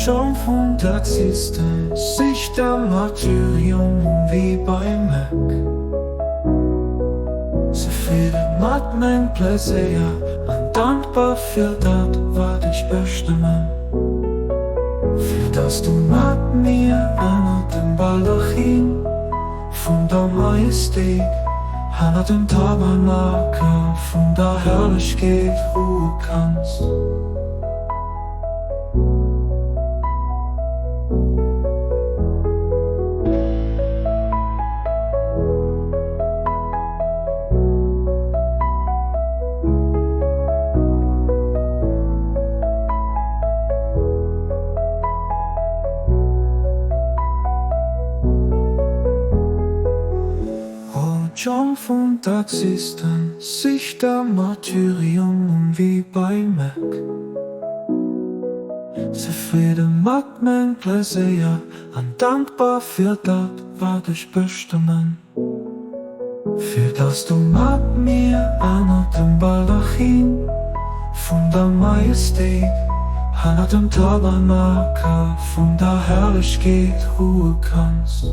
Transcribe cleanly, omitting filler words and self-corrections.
Jong vun der Zisten, sich der Martyrium wéi beim Meck. Zefridde mat mengem Pleséier an dankbar fir dat, wat ech bestëmmen. Fir dass du mat mir ënnert dem Baldachin vun der Majestéit, hannert dem Tabernakel vun der Herrlechkeet ruhe kanns. O Jong vun der Zisten, sich der Martyrium um wéi bei Meck. Zefridde mat mengem Pleséier an dankbar fir dat, wat ech bestëmmen. Fir dass du mat mir ënnert dem Baldachin vun der Majestéit, hannert dem Tabernakel vun der Herrlechkeet ruhe kanns.